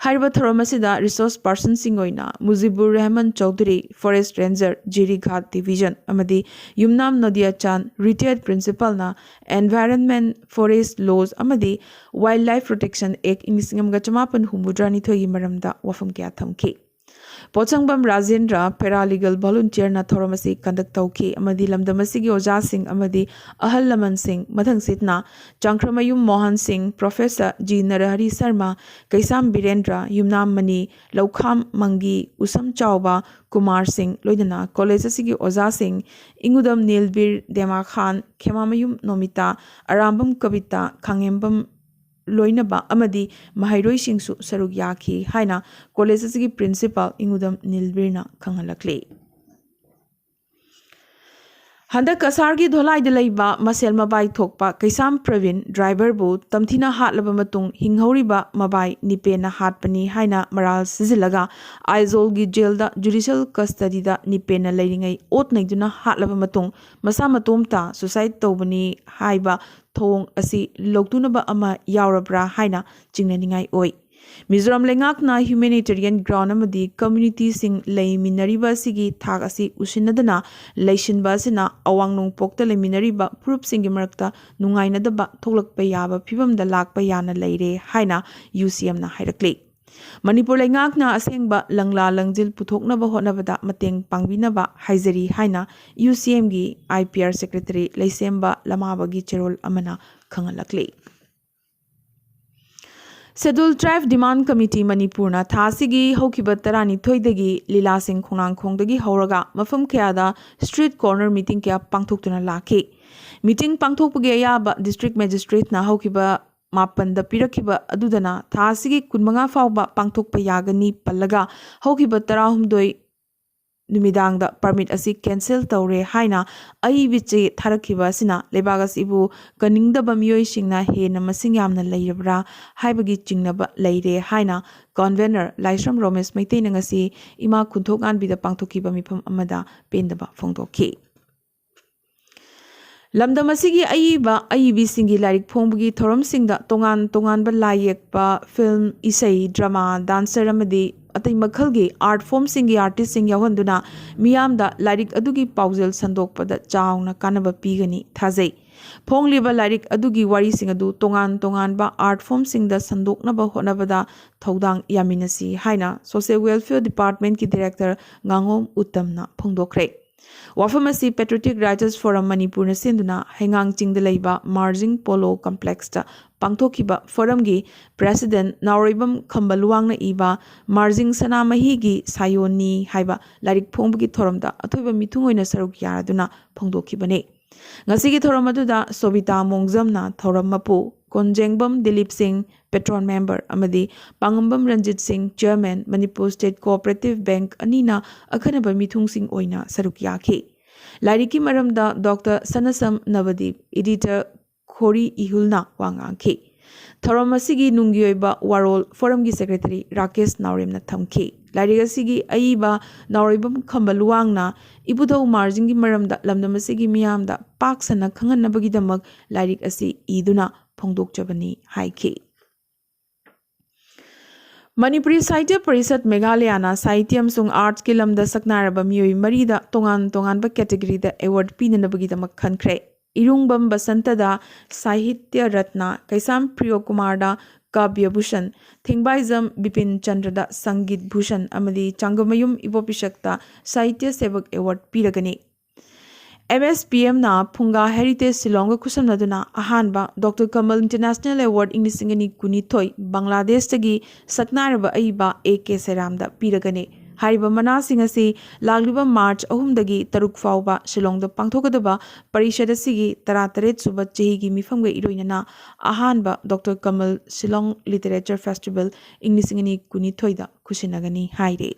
ꯍꯥꯏꯔꯤꯕ ꯊꯧꯔꯝ ꯑꯁꯤꯗ ꯔꯤꯁꯣꯔꯁ ꯄꯥꯔꯁꯟꯁꯤꯡ ꯑꯣꯏꯅ Mujibur Rahman Chowdhury, forest ranger, Jirighat division, ꯑꯃꯗꯤ ꯌꯨꯝꯅꯥꯝ ꯅꯣꯗꯤꯌꯥꯆꯥꯟ, ꯔꯤꯇꯥꯌꯔꯗ ꯄ꯭ꯔꯤꯟꯁꯤꯄꯥꯜꯅ Environment, Forest Laws ꯑꯃꯗꯤ Wildlife Protection Act ꯏꯪ ꯂꯤꯁꯤꯡ ꯑꯃꯒ ꯆꯃꯥꯄꯟ ꯍꯨꯝꯐꯨꯇꯔꯥꯅꯤꯊꯣꯏꯒꯤ ꯃꯔꯝꯗ ꯋꯥꯐꯝ ꯀꯌꯥ ꯊꯝꯈꯤ꯫ ꯄꯣꯠꯁꯪꯕꯝ ꯔꯥꯖꯦꯟꯗ꯭ꯔ, ꯄꯦꯔꯥꯂꯤꯒꯦꯜ ꯚꯣꯂꯨꯟꯇꯤꯌꯔꯅ ꯊꯧꯔꯝ ꯑꯁꯤ ꯀꯟꯗꯛ ꯇꯧꯈꯤ ꯑꯃꯗꯤ ꯂꯝꯗꯝ ꯑꯁꯤꯒꯤ ꯑꯣꯖꯥꯁꯤꯡ ꯑꯃꯗꯤ ꯑꯍꯜ ꯂꯃꯟꯁꯤꯡ, ꯃꯊꯪꯁꯤꯠꯅ ꯆꯥꯡꯈ꯭ꯔꯃꯌꯨꯝ ꯃꯣꯍꯟ ꯁꯤꯡ, ꯄ꯭ꯔꯣꯐꯦꯁꯔ ꯖꯤ ꯅꯔꯍꯔꯤ ꯁꯔꯃ, ꯀꯩꯁꯥꯝ ꯕꯤꯔꯦꯟꯗ꯭ꯔ, ꯌꯨꯝꯅꯥꯝ ꯃꯅꯤ, ꯂꯧꯈꯥꯝ ꯃꯪꯒꯤ, ꯎꯁꯝ ꯆꯥꯎꯕ, ꯀꯨꯃꯥꯔ ꯁꯤꯡ, ꯂꯣꯏꯅꯅ ꯀꯣꯂꯦꯖ ꯑꯁꯤꯒꯤ ꯑꯣꯖꯥꯁꯤꯡ ꯏꯉꯨꯗꯝ ꯅꯤꯜꯕꯤꯔ, ꯗꯦꯃꯥ ꯈꯥꯟ, ꯈꯦꯃꯥꯃꯌꯨꯝ ꯅꯣꯃꯤꯇꯥ, ꯑꯔꯥꯝꯕꯝ ꯀꯕꯤꯇꯥ, ꯈꯥꯉꯦꯝꯕꯝ ꯂꯣꯏꯅꯕ ꯑꯃꯗꯤ ꯃꯍꯩꯔꯣꯏꯁꯤꯡꯁꯨ ꯁꯔꯨꯛ ꯌꯥꯈꯤ ꯍꯥꯏꯅ ꯀꯣꯂꯦꯖ ꯑꯁꯤꯒꯤ ꯄ꯭ꯔꯤꯟꯁꯤꯄꯥꯜ ꯏꯉꯨꯗꯝ ꯅꯤꯜꯕꯤꯔꯅ ꯈꯪꯍꯜꯂꯛꯂꯤ꯫ ꯍꯟꯗꯛ ꯀꯁꯥꯔꯒꯤ ꯙꯣꯂꯥꯏꯗ ꯂꯩꯕ ꯃꯁꯦꯜ ꯃꯕꯥꯏ ꯊꯣꯛꯄ ꯀꯩꯁꯥꯝ ꯄ꯭ꯔꯕꯤꯟ ꯗ꯭ꯔꯥꯏꯚꯔꯕꯨ ꯇꯝꯊꯤꯅ ꯍꯥꯠꯂꯕ ꯃꯇꯨꯡ, ꯍꯤꯡꯍꯧꯔꯤꯕ ꯃꯕꯥꯏ ꯅꯤꯄꯦꯟꯅ ꯍꯥꯠꯄꯅꯤ ꯍꯥꯏꯅ ꯃꯔꯥꯜ ꯁꯤꯖꯤꯜꯂꯒ ꯑꯥꯏꯖꯣꯜꯒꯤ ꯖꯦꯜꯗ ꯖꯨꯗꯤꯁꯤꯌꯦꯜ ꯀꯁꯇꯗꯤꯗ ꯅꯤꯄꯦꯟꯅ ꯂꯩꯔꯤꯉꯩ ꯑꯣꯠ ꯅꯩꯗꯨꯅ ꯍꯥꯠꯂꯕ ꯃꯇꯨꯡ, ꯃꯁꯥ ꯃꯇꯣꯝꯇ ꯁꯨꯁꯥꯏꯗ ꯇꯧꯕꯅꯤ ꯍꯥꯏꯕ ꯊꯧꯑꯣꯡ ꯑꯁꯤ ꯂꯧꯇꯨꯅꯕ ꯑꯃ ꯌꯥꯎꯔꯕ꯭ꯔꯥ ꯍꯥꯏꯅ ꯆꯤꯡꯅꯅꯤꯡꯉꯥꯏ ꯑꯣꯏ꯫ ꯃꯤꯖꯣꯔꯥꯝ ꯂꯩꯉꯥꯛꯅ humanitarian ground ꯑꯃꯗꯤ communityꯁꯤꯡ ꯂꯩꯃꯤꯟꯅꯔꯤꯕ ꯑꯁꯤꯒꯤ ꯊꯥꯛ ꯑꯁꯤ ꯎꯁꯤꯟꯅꯗꯅ ꯂꯩꯁꯤꯟꯕ ꯑꯁꯤꯅ ꯑꯋꯥꯡ ꯅꯣꯡꯄꯣꯛꯇ ꯂꯩꯃꯤꯟꯅꯔꯤꯕ ꯐꯨꯔꯨꯞꯁꯤꯡꯒꯤ ꯃꯔꯛꯇ ꯅꯨꯡꯉꯥꯏꯅꯗꯕ ꯊꯣꯛꯂꯛꯄ ꯌꯥꯕ ꯐꯤꯕꯝꯗ ꯂꯥꯛꯄ ꯌꯥꯅ ꯂꯩꯔꯦ ꯍꯥꯏꯅ UCMꯅ ꯍꯥꯏꯔꯛꯂꯤ꯫ ꯃꯅꯤꯄꯨꯔ ꯂꯩꯉꯥꯛꯅ ꯑꯁꯦꯡꯕ ꯂꯪꯂꯥ ꯂꯪꯖꯤꯜ ꯄꯨꯊꯣꯛꯅꯕ ꯍꯣꯠꯅꯕꯗ ꯃꯇꯦꯡ ꯄꯥꯡꯕꯤꯅꯕ ꯍꯥꯏꯖꯔꯤ ꯍꯥꯏꯅ UCMꯒꯤ IPR secretary ꯂꯩꯁꯦꯝꯕ ꯂꯃꯥꯕꯒꯤ ꯆꯦꯔꯣꯜ ꯑꯃꯅ ꯈꯪꯍꯜꯂꯛꯂꯤ꯫ Scheduled Tribe Demand Committee ꯃꯅꯤꯄꯨꯔꯅ ꯊꯥ ꯑꯁꯤꯒꯤ ꯍꯧꯈꯤꯕ ꯇꯔꯥꯅꯤꯊꯣꯏꯗꯒꯤ ꯂꯤꯂꯥꯁꯤꯡ ꯈꯣꯡꯅꯥꯡꯈꯣꯡꯗꯒꯤ ꯍꯧꯔꯒ ꯃꯐꯝ ꯀꯌꯥꯗ street corner meeting ꯀꯌꯥ ꯄꯥꯡꯊꯣꯛꯇꯨꯅ ꯂꯥꯛꯈꯤ꯫ Meeting ꯄꯥꯡꯊꯣꯛꯄꯒꯤ ꯑꯌꯥꯕ district magistrateꯅ ꯍꯧꯈꯤꯕ ꯃꯥꯄꯟꯗ ꯄꯤꯔꯛꯈꯤꯕ ꯑꯗꯨꯗꯅ ꯊꯥ ꯑꯁꯤꯒꯤ ꯀꯨꯟꯃꯉꯥ ꯐꯥꯎꯕ ꯄꯥꯡꯊꯣꯛꯄ ꯌꯥꯒꯅꯤ ꯄꯜꯂꯒ, ꯍꯧꯈꯤꯕ ꯇꯔꯥꯍꯨꯝꯗꯣꯏ ꯅꯨꯃꯤꯗꯥꯡꯗ permit ꯑꯁꯤ cancel ꯇꯧꯔꯦ ꯍꯥꯏꯅ ꯑꯏꯕ ꯆꯦ ꯊꯥꯔꯛꯈꯤꯕ ꯑꯁꯤꯅ ꯂꯩꯕꯥꯛ ꯑꯁꯤꯕꯨ ꯀꯟꯅꯤꯡꯗꯕ ꯃꯤꯑꯣꯏꯁꯤꯡꯅ ꯍꯦꯟꯅ ꯃꯁꯤꯡ ꯌꯥꯝꯅ ꯂꯩꯔꯕ꯭ꯔꯥ ꯍꯥꯏꯕꯒꯤ ꯆꯤꯡꯅꯕ ꯂꯩꯔꯦ ꯍꯥꯏꯅ convener ꯂꯥꯏꯁ꯭ꯔꯝ ꯔꯣꯃꯦꯁ ꯃꯩꯇꯩꯅ ꯉꯁꯤ ꯏꯃꯥ ꯈꯨꯟꯊꯣꯛꯉꯥꯟꯕꯤꯗ ꯄꯥꯡꯊꯣꯛꯈꯤꯕ ꯃꯤꯐꯝ ꯑꯃꯗ ꯄꯦꯟꯗꯕ ꯐꯣꯡꯗꯣꯛꯈꯤ꯫ ꯂꯝꯗꯝ ꯑꯁꯤꯒꯤ ꯑꯏꯕ ꯑꯏꯕꯤꯁꯤꯡꯒꯤ ꯂꯥꯏꯔꯤꯛ ꯐꯣꯡꯕꯒꯤ ꯊꯧꯔꯝꯁꯤꯡꯗ ꯇꯣꯉꯥꯟ ꯇꯣꯉꯥꯟꯕ ꯂꯥꯏ ꯌꯦꯛꯄ, film, ꯏꯁꯩ, drama, dancer ꯑꯃꯗꯤ ꯑꯇꯩ ꯃꯈꯜꯒꯤ art formꯁꯤꯡꯒꯤ artistꯁꯤꯡ ꯌꯥꯎꯍꯟꯗꯨꯅ ꯃꯤꯌꯥꯝꯗ ꯂꯥꯏꯔꯤꯛ ꯑꯗꯨꯒꯤ ꯄꯥꯎꯖꯦꯜ ꯁꯟꯗꯣꯛꯄꯗ ꯆꯥꯎꯅ ꯀꯥꯟꯅꯕ ꯄꯤꯒꯅꯤ ꯊꯥꯖꯩ꯫ ꯐꯣꯡꯂꯤꯕ ꯂꯥꯏꯔꯤꯛ ꯑꯗꯨꯒꯤ ꯋꯥꯔꯤꯁꯤꯡ ꯑꯗꯨ ꯇꯣꯉꯥꯟ ꯇꯣꯉꯥꯟꯕ art formꯁꯤꯡꯗ ꯁꯟꯗꯣꯛꯅꯕ ꯍꯣꯠꯅꯕꯗ ꯊꯧꯗꯥꯡ ꯌꯥꯃꯤꯟꯅꯁꯤ ꯍꯥꯏꯅ Social Welfare Departmentꯀꯤ director ꯉꯥꯉꯣꯝ ꯎꯠꯇꯝꯅ ꯐꯣꯡꯗꯣꯛꯈ꯭ꯔꯦ꯫ ꯋꯥꯐꯝ ꯑꯁꯤ Patriotic Writers Forum ꯃꯅꯤꯄꯨꯔꯅ ꯁꯤꯟꯗꯨꯅ ꯍꯩꯉꯥꯡ ꯆꯤꯡꯗ ꯂꯩꯕ ꯃꯥꯔꯖꯤꯡ ꯄꯣꯂꯣ ꯀꯝꯄ꯭ꯂꯦꯛꯁꯇ ꯄꯥꯡꯊꯣꯛꯈꯤꯕ ꯐꯣꯔꯝꯒꯤ president ꯅꯥꯎꯔꯩꯕꯝ ꯈꯝꯕꯂꯨꯋꯥꯡꯅ ꯏꯕ ꯃꯥꯔꯖꯤꯡ ꯁꯅꯥꯃꯍꯤꯒꯤ ꯁꯥꯌꯣꯟꯅꯤ ꯍꯥꯏꯕ ꯂꯥꯏꯔꯤꯛ ꯐꯣꯡꯕꯒꯤ ꯊꯧꯔꯝꯗ ꯑꯊꯣꯏꯕ ꯃꯤꯊꯨꯡ ꯑꯣꯏꯅ ꯁꯔꯨꯛ ꯌꯥꯔꯗꯨꯅ ꯐꯣꯡꯗꯣꯛꯈꯤꯕꯅꯤ꯫ ꯉꯁꯤꯒꯤ ꯊꯧꯔꯝ ꯑꯗꯨꯗ ꯁꯣꯕꯤꯇꯥ ꯃꯣꯡꯖꯝꯅ ꯊꯧꯔꯝ ꯃꯄꯨ, ꯀꯣꯟꯖꯦꯡꯕꯝ ꯗꯤꯂꯤꯞ ꯁꯤꯡ, patron member, ꯑꯃꯗꯤ ꯄꯥꯉꯝꯕꯝ ꯔꯟꯖꯤꯠ ꯁꯤꯡ, chairman, Manipur State Cooperative Bank ꯑꯅꯤꯅ ꯑꯈꯟꯅꯕ ꯃꯤꯊꯨꯡꯁꯤꯡ ꯑꯣꯏꯅ ꯁꯔꯨꯛ ꯌꯥꯈꯤ꯫ ꯂꯥꯏꯔꯤꯛꯀꯤ ꯃꯔꯝꯗ ꯗꯣꯛꯇꯔ ꯁꯅꯁꯝ ꯅꯕꯗꯤꯞ, ꯏꯗꯤꯇꯔ ꯈꯣꯔꯤ ꯏꯍꯨꯜꯅ ꯋꯥ ꯉꯥꯡꯈꯤ꯫ ꯊꯧꯔꯝ ꯑꯁꯤꯒꯤ ꯅꯨꯡꯒꯤ ꯑꯣꯏꯕ ꯋꯥꯔꯣꯜ ꯐꯣꯔꯝꯒꯤ ꯁꯦꯀ꯭ꯔꯦꯇꯔꯤ ꯔꯥꯀꯦꯁ ꯅꯥꯎꯔꯦꯝꯅ ꯊꯝꯈꯤ꯫ ꯂꯥꯏꯔꯤꯛ ꯑꯁꯤꯒꯤ ꯑꯏꯕ ꯅꯥꯎꯔꯩꯕꯝ ꯈꯝꯕ ꯂꯨꯋꯥꯡꯅ ꯏꯕꯨꯙꯧ ꯃꯥꯔꯖꯤꯡꯒꯤ ꯃꯔꯝꯗ ꯂꯝꯗꯝ ꯑꯁꯤꯒꯤ ꯃꯤꯌꯥꯝꯗ ꯄꯥꯛ ꯁꯟꯅ ꯈꯪꯍꯟꯅꯕꯒꯤꯗꯃꯛ ꯂꯥꯏꯔꯤꯛ ꯑꯁꯤ ꯏꯗꯨꯅ ꯐꯣꯡꯗꯣꯛꯆꯕꯅꯤ ꯍꯥꯏꯈꯤ꯫ ꯃꯅꯤꯄꯨꯔꯤ ꯁꯥꯍꯤꯇ꯭ꯌ ꯄꯔꯤꯁꯠ ꯃꯦꯘꯥꯂꯌꯥꯅ ꯁꯥꯍꯤꯇ꯭ꯌ ꯑꯃꯁꯨꯡ ꯑꯥꯔꯠꯁꯀꯤ ꯂꯝꯗ ꯁꯛꯅꯥꯏꯔꯕ ꯃꯤꯑꯣꯏ ꯃꯔꯤꯗ ꯇꯣꯉꯥꯟ ꯇꯣꯉꯥꯟꯕ ꯀꯦꯇꯦꯒꯣꯔꯤꯗ ꯑꯦꯋꯥꯔꯗ ꯄꯤꯅꯅꯕꯒꯤꯗꯃꯛ ꯈꯟꯈ꯭ꯔꯦ꯫ ꯏꯔꯨꯡꯕꯝ ꯕꯁꯟꯇꯗ ꯁꯥꯍꯤꯇ꯭ꯌ ꯔꯠꯅ, ꯀꯩꯁꯥꯝ ꯄ꯭ꯔꯤꯌꯣ ꯀꯨꯃꯥꯔꯗ ꯀꯥꯕ꯭ꯌ ꯚꯨꯁꯟ, ꯊꯦꯡꯕꯥꯏꯖꯝ ꯕꯤꯄꯤꯟ ꯆꯟꯗ꯭ꯔꯗ ꯁꯪꯒꯤꯠ ꯚꯨꯁꯟ ꯑꯃꯗꯤ ꯆꯥꯡꯒꯃꯌꯨꯝ ꯏꯕꯣꯄꯤꯁꯛꯇ ꯁꯥꯍꯤꯇ꯭ꯌ ꯁꯦꯕꯛ ꯑꯦꯋꯥꯔꯗ ꯄꯤꯔꯒꯅꯤ꯫ ꯑꯦꯝ ꯑꯦꯁ ꯄꯤ ꯑꯦꯝꯅ ꯐꯨꯡꯒꯥ ꯍꯦꯔꯤꯇꯦꯖ ꯁꯤꯂꯣꯡꯒ ꯈꯨꯠꯁꯝꯅꯗꯨꯅ ꯑꯍꯥꯟꯕ ꯗꯣꯛꯇꯔ ꯀꯃꯜ ꯏꯟꯇꯔꯅꯦꯁꯅꯦꯜ ꯑꯦꯋꯥꯔꯗ ꯏꯪ ꯂꯤꯁꯤꯡ ꯑꯅꯤ ꯀꯨꯟꯅꯤꯊꯣꯏ ꯕꯪꯒ꯭ꯂꯥꯗꯦꯁꯇꯒꯤ ꯁꯛꯅꯥꯏꯔꯕ ꯑꯏꯕ ꯑꯦ ꯀꯦ ꯁꯦꯔꯥꯝꯗ ꯄꯤꯔꯒꯅꯤ꯫ ꯍꯥꯏꯔꯤꯕ ꯃꯅꯥꯁꯤꯡ ꯑꯁꯤ ꯂꯥꯛꯂꯤꯕ ꯃꯥꯔꯆ ꯑꯍꯨꯝꯗꯒꯤ ꯇꯔꯨꯛ ꯐꯥꯎꯕ ꯁꯤꯂꯣꯡꯗ ꯄꯥꯡꯊꯣꯛꯀꯗꯕ ꯄꯔꯤꯁꯠ ꯑꯁꯤꯒꯤ ꯇꯔꯥꯇꯔꯦꯠ ꯁꯨꯕ ꯆꯍꯤꯒꯤ ꯃꯤꯐꯝꯒ ꯏꯔꯣꯏꯅꯅ ꯑꯍꯥꯟꯕ ꯗꯣꯛꯇꯔ ꯀꯃꯜ ꯁꯤꯂꯣꯡ ꯂꯤꯇꯔꯦꯆꯔ ꯐꯦꯁꯇꯤꯚꯦꯜ ꯏꯪ ꯂꯤꯁꯤꯡ ꯑꯅꯤ ꯀꯨꯟꯅꯤꯊꯣꯏꯗ ꯈꯨꯠꯁꯤꯟꯅꯒꯅꯤ ꯍꯥꯏꯔꯤ꯫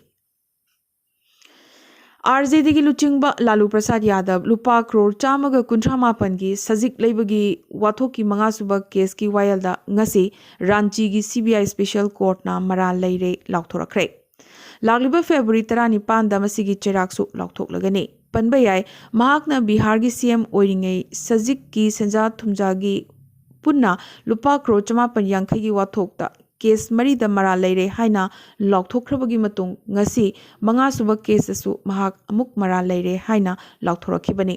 ꯑꯥꯔ ꯖꯦ ꯗꯤꯒꯤ ꯂꯨꯆꯤꯡꯕ ꯂꯥꯂꯨ ꯄ꯭ꯔꯁꯥꯗ ꯌꯥꯗꯕ ꯂꯨꯄꯥ ꯀ꯭ꯔꯣꯔ ꯆꯥꯝꯃꯒ ꯀꯨꯟꯊ꯭ꯔꯥ ꯃꯥꯄꯟꯒꯤ ꯁꯖꯤꯛ ꯂꯩꯕꯒꯤ ꯋꯥꯊꯣꯛꯀꯤ ꯃꯉꯥꯁꯨꯕ ꯀꯦꯁꯀꯤ ꯋꯥꯌꯦꯜꯗ ꯉꯁꯤ ꯔꯥꯟꯆꯤꯒꯤ ꯁꯤ ꯕꯤ ꯑꯥꯏ ꯁ꯭ꯄꯦꯁꯦꯜ ꯀꯣꯔꯠꯅ ꯃꯔꯥꯜ ꯂꯩꯔꯦ ꯂꯥꯎꯊꯣꯔꯛꯈ꯭ꯔꯦ꯫ ꯂꯥꯛꯂꯤꯕ ꯐꯦꯕ꯭ꯔꯨꯋꯥꯔꯤ ꯇꯔꯥꯅꯤꯄꯥꯟꯗ ꯃꯁꯤꯒꯤ ꯆꯩꯔꯥꯛꯁꯨ ꯂꯥꯎꯊꯣꯛꯂꯒꯅꯤ꯫ ꯄꯟꯕ ꯌꯥꯏ, ꯃꯍꯥꯛꯅ ꯕꯤꯍꯥꯔꯒꯤ ꯁꯤ ꯑꯦꯝ ꯑꯣꯏꯔꯤꯉꯩ ꯁꯖꯤꯛꯀꯤ ꯁꯦꯟꯖꯥ ꯊꯨꯝꯖꯥꯒꯤ ꯄꯨꯟꯅ ꯂꯨꯄꯥ ꯀ꯭ꯔꯣꯔ ꯆꯥꯃꯥꯄꯟ ꯌꯥꯡꯈꯩꯒꯤ ꯋꯥꯊꯣꯛꯇ ꯀꯦꯁ ꯃꯔꯤꯗ ꯃꯔꯥꯜ ꯂꯩꯔꯦ ꯍꯥꯏꯅ ꯂꯥꯎꯊꯣꯛꯈ꯭ꯔꯕꯒꯤ ꯃꯇꯨꯡ ꯉꯁꯤ ꯃꯉꯥꯁꯨꯕ ꯀꯦꯁꯇꯁꯨ ꯃꯍꯥꯛ ꯑꯃꯨꯛ ꯃꯔꯥꯜ ꯂꯩꯔꯦ ꯍꯥꯏꯅ ꯂꯥꯎꯊꯣꯔꯛꯈꯤꯕꯅꯤ꯫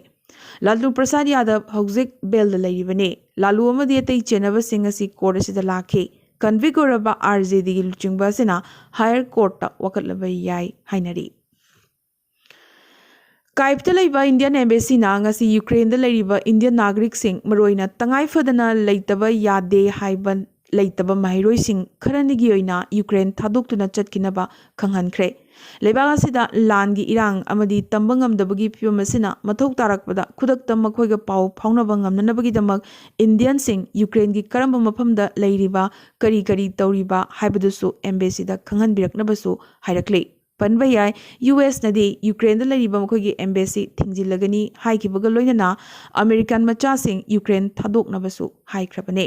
ꯂꯥꯂꯨ ꯄ꯭ꯔꯁꯥꯗ ꯌꯥꯗꯕ ꯍꯧꯖꯤꯛ ꯕꯦꯜꯗ ꯂꯩꯔꯤꯕꯅꯤ꯫ ꯂꯥꯂꯨ ꯑꯃꯗꯤ ꯑꯇꯩ ꯆꯦꯟꯅꯕꯁꯤꯡ ꯑꯁꯤ ꯀꯣꯔꯠ ꯑꯁꯤꯗ ꯂꯥꯛꯈꯤ꯫ ꯀꯟꯚꯤꯛ ꯑꯣꯏꯔꯕ ꯑꯥꯔ ꯖꯦ ꯗꯤꯒꯤ ꯂꯨꯆꯤꯡꯕ ꯑꯁꯤꯅ ꯍꯥꯌꯔ ꯀꯣꯔꯠꯇ ꯋꯥꯀꯠꯂꯕ ꯌꯥꯏ ꯍꯥꯏꯅꯔꯤ꯫ ꯀꯥꯏꯞꯇ ꯂꯩꯕ ꯏꯟꯗꯤꯌꯟ ꯑꯦꯝꯕꯦꯁꯤꯅ ꯉꯁꯤ ꯌꯨꯀ꯭ꯔꯦꯟꯗ ꯂꯩꯔꯤꯕ ꯏꯟꯗꯤꯌꯟ ꯅꯥꯒꯔꯤꯛꯁꯤꯡ, ꯃꯔꯨꯑꯣꯏꯅ ꯇꯉꯥꯏ ꯐꯗꯅ ꯂꯩꯇꯕ ꯌꯥꯗꯦ ꯍꯥꯏꯕ ꯂꯩꯇꯕ ꯃꯍꯩꯔꯣꯏꯁꯤꯡ ꯈꯔꯅꯤꯒꯤ ꯑꯣꯏꯅ ꯌꯨꯀ꯭ꯔꯦꯟ ꯊꯥꯗꯣꯛꯇꯨꯅ ꯆꯠꯈꯤꯅꯕ ꯈꯪꯍꯟꯈ꯭ꯔꯦ꯫ ꯂꯩꯕꯥꯛ ꯑꯁꯤꯗ ꯂꯥꯟꯒꯤ ꯏꯔꯥꯡ ꯑꯃꯗꯤ ꯇꯝꯕ ꯉꯝꯗꯕꯒꯤ ꯐꯤꯚꯝ ꯑꯁꯤꯅ ꯃꯊꯧ ꯇꯥꯔꯛꯄꯗ ꯈꯨꯗꯛꯇ ꯃꯈꯣꯏꯒ ꯄꯥꯎ ꯐꯥꯎꯅꯕ ꯉꯝꯅꯅꯕꯒꯤꯗꯃꯛ ꯏꯟꯗꯤꯌꯟꯁꯤꯡ ꯌꯨꯀ꯭ꯔꯦꯟꯒꯤ ꯀꯔꯝꯕ ꯃꯐꯝꯗ ꯂꯩꯔꯤꯕ, ꯀꯔꯤ ꯀꯔꯤ ꯇꯧꯔꯤꯕ ꯍꯥꯏꯕꯗꯨꯁꯨ ꯑꯦꯝꯕꯦꯁꯤꯗ ꯈꯪꯍꯟꯕꯤꯔꯛꯅꯕꯁꯨ ꯍꯥꯏꯔꯛꯂꯤ꯫ ꯄꯟꯕ ꯌꯥꯏ, ꯌꯨ ꯑꯦꯁꯅꯗꯤ ꯌꯨꯀ꯭ꯔꯦꯟꯗ ꯂꯩꯔꯤꯕ ꯃꯈꯣꯏꯒꯤ embassy ꯊꯤꯡꯖꯤꯜꯂꯒꯅꯤ ꯍꯥꯏꯈꯤꯕꯒ ꯂꯣꯏꯅꯅ ꯑꯃꯦꯔꯤꯀꯥꯟ ꯃꯆꯥꯁꯤꯡ ꯌꯨꯀ꯭ꯔꯦꯟ ꯊꯥꯗꯣꯛꯅꯕꯁꯨ ꯍꯥꯏꯈ꯭ꯔꯕꯅꯦ꯫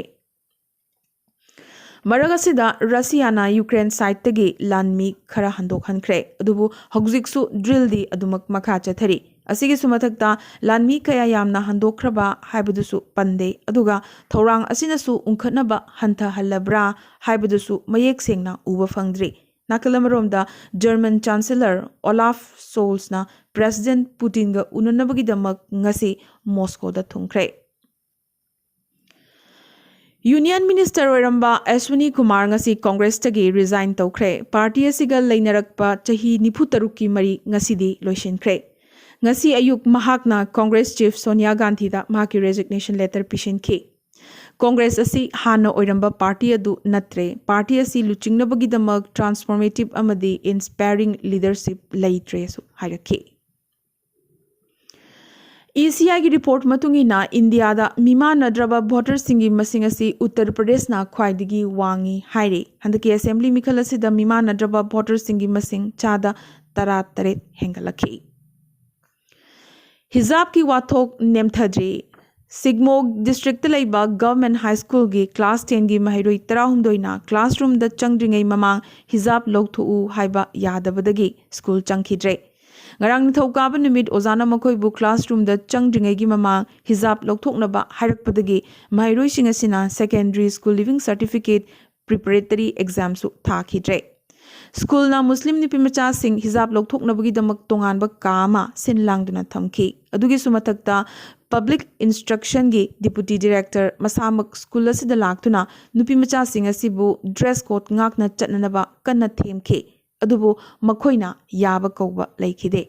ꯃꯔꯛ ꯑꯁꯤꯗ ꯔꯁꯤꯌꯥꯅ ꯌꯨꯀ꯭ꯔꯦꯟ side ꯇꯒꯤ ꯂꯥꯟꯃꯤ ꯈꯔ ꯍꯟꯗꯣꯛꯍꯟꯈ꯭ꯔꯦ, ꯑꯗꯨꯕꯨ ꯍꯧꯖꯤꯛꯁꯨ drill ꯗꯤ ꯑꯗꯨꯃꯛ ꯃꯈꯥ ꯆꯠꯊꯔꯤ꯫ ꯑꯁꯤꯒꯤꯁꯨ ꯃꯊꯛꯇ ꯂꯥꯟꯃꯤ ꯀꯌꯥ ꯌꯥꯝꯅ ꯍꯟꯗꯣꯛꯈ꯭ꯔꯕ ꯍꯥꯏꯕꯗꯨꯁꯨ ꯄꯟꯗꯦ, ꯑꯗꯨꯒ ꯊꯧꯔꯥꯡ ꯑꯁꯤꯅꯁꯨ ꯎꯪꯈꯠꯅꯕ ꯍꯟꯊꯍꯜꯂꯕ꯭ꯔꯥ ꯍꯥꯏꯕꯗꯨꯁꯨ ꯃꯌꯦꯛ ꯁꯦꯡꯅ ꯎꯕ ꯐꯪꯗ꯭ꯔꯤ꯫ ꯅꯥꯀꯜ ꯑꯃꯔꯣꯝꯗ German Chancellor Olaf Scholz ꯅ President Putin ꯒ ꯎꯅꯅꯕꯒꯤꯗꯃꯛ ꯉꯁꯤ ꯃꯣꯁꯀꯣꯗ ꯊꯨꯡꯈ꯭ꯔꯦ꯫ Union Minister ꯑꯣꯏꯔꯝꯕ ꯑꯦꯁ꯭ꯋꯤꯅꯤ ꯀꯨꯃꯥꯔ ꯉꯁꯤ ꯀꯣꯡꯒ꯭ꯔꯦꯁꯇꯒꯤ resign ꯇꯧꯈ꯭ꯔꯦ꯫ Party ꯑꯁꯤꯒ ꯂꯩꯅꯔꯛꯄ ꯆꯍꯤ ꯅꯤꯐꯨ ꯇꯔꯨꯛꯀꯤ ꯃꯔꯤ ꯉꯁꯤꯗꯤ ꯂꯣꯏꯁꯤꯟꯈ꯭ꯔꯦ꯫ ꯉꯁꯤ ꯑꯌꯨꯛ ꯃꯍꯥꯛꯅ ꯀꯣꯡꯒ꯭ꯔꯦꯁ chief ꯁꯣꯅꯤꯌꯥ ꯒꯥꯟꯙꯤꯗ ꯃꯍꯥꯛꯀꯤ resignation letter ꯄꯤꯁꯤꯟꯈꯤ꯫ ꯀꯣꯡꯒ꯭ꯔꯦꯁ ꯑꯁꯤ ꯍꯥꯟꯅ ꯑꯣꯏꯔꯝꯕ party ꯑꯗꯨ ꯅꯠꯇ꯭ꯔꯦ꯫ Party ꯑꯁꯤ ꯂꯨꯆꯤꯡꯅꯕꯒꯤꯗꯃꯛ transformative ꯑꯃꯗꯤ inspiring leadership ꯂꯩꯇ꯭ꯔꯦꯁꯨ ꯍꯥꯏꯔꯛꯈꯤ꯫ E C I ꯒꯤ report ꯃꯇꯨꯡ ꯏꯟꯅ ꯏꯟꯗꯤꯌꯥꯗ ꯃꯤꯃꯥꯟꯅꯗ꯭ꯔꯕ voter ꯁꯤꯡꯒꯤ ꯃꯁꯤꯡ ꯑꯁꯤ ꯎꯠꯇꯔ ꯄ꯭ꯔꯗꯦꯁꯅ ꯈ꯭ꯋꯥꯏꯗꯒꯤ ꯋꯥꯡꯉꯤ ꯍꯥꯏꯔꯤ꯫ ꯍꯟꯗꯛꯀꯤ assembly ꯃꯤꯈꯜ ꯑꯁꯤꯗ ꯃꯤꯃꯥꯟꯅꯗ꯭ꯔꯕ voter ꯁꯤꯡꯒꯤ ꯃꯁꯤꯡ ꯆꯥꯗ ꯇꯔꯥꯇꯔꯦꯠ ꯍꯦꯟꯒꯠꯂꯛꯈꯤ꯫ ꯍꯤꯖꯥꯕꯀꯤ ꯋꯥꯊꯣꯛ ꯅꯦꯝꯊꯗ꯭ꯔꯤ꯫ ꯁꯤꯒꯃꯣꯛ district ꯇ ꯂꯩꯕ Government High School ꯒꯤ class ten ꯒꯤ ꯃꯍꯩꯔꯣꯏ ꯇꯔꯥꯍꯨꯝꯗꯣꯏꯅ classroom ꯗ ꯆꯪꯗ꯭ꯔꯤꯉꯩ ꯃꯃꯥꯡ ꯍꯤꯖꯥꯕ ꯂꯧꯊꯣꯛꯎ ꯍꯥꯏꯕ ꯌꯥꯗꯕꯗꯒꯤ school ꯆꯪꯈꯤꯗ꯭ꯔꯦ꯫ ꯉꯔꯥꯡ ꯅꯤꯡꯊꯧꯀꯥꯕ ꯅꯨꯃꯤꯠ ꯑꯣꯖꯥꯅ ꯃꯈꯣꯏꯕꯨ classroom ꯗ ꯆꯪꯗ꯭ꯔꯤꯉꯩꯒꯤ ꯃꯃꯥꯡ ꯍꯤꯖꯥꯕ ꯂꯧꯊꯣꯛꯅꯕ ꯍꯥꯏꯔꯛꯄꯗꯒꯤ ꯃꯍꯩꯔꯣꯏꯁꯤꯡ ꯑꯁꯤꯅ secondary school leaving certificate preparatory exam ꯁꯨ ꯊꯥꯈꯤꯗ꯭ꯔꯦ꯫ School ꯅ ꯃꯨꯁꯂꯤꯝ ꯅꯨꯄꯤꯃꯆꯥꯁꯤꯡ ꯍꯤꯖꯥꯕ ꯂꯧꯊꯣꯛꯅꯕꯒꯤꯗꯃꯛ ꯇꯣꯉꯥꯟꯕ ꯀꯥ ꯑꯃ ꯁꯤꯟ ꯂꯥꯡꯗꯨꯅ ꯊꯝꯈꯤ꯫ ꯑꯗꯨꯒꯤꯁꯨ ꯃꯊꯛꯇ, Public Instruction ꯒꯤ Deputy Director ꯃꯁꯥꯃꯛ school ꯑꯁꯤꯗ ꯂꯥꯛꯇꯨꯅ ꯅꯨꯄꯤꯃꯆꯥꯁꯤꯡ ꯑꯁꯤꯕꯨ dress code ꯉꯥꯛꯅ ꯆꯠꯅꯅꯕ ꯀꯟꯅ ꯊꯦꯝꯈꯤ꯫ ꯑꯗꯨꯕꯨ ꯃꯈꯣꯏꯅ ꯌꯥꯕ ꯀꯧꯕ ꯂꯩꯈꯤꯗꯦ꯫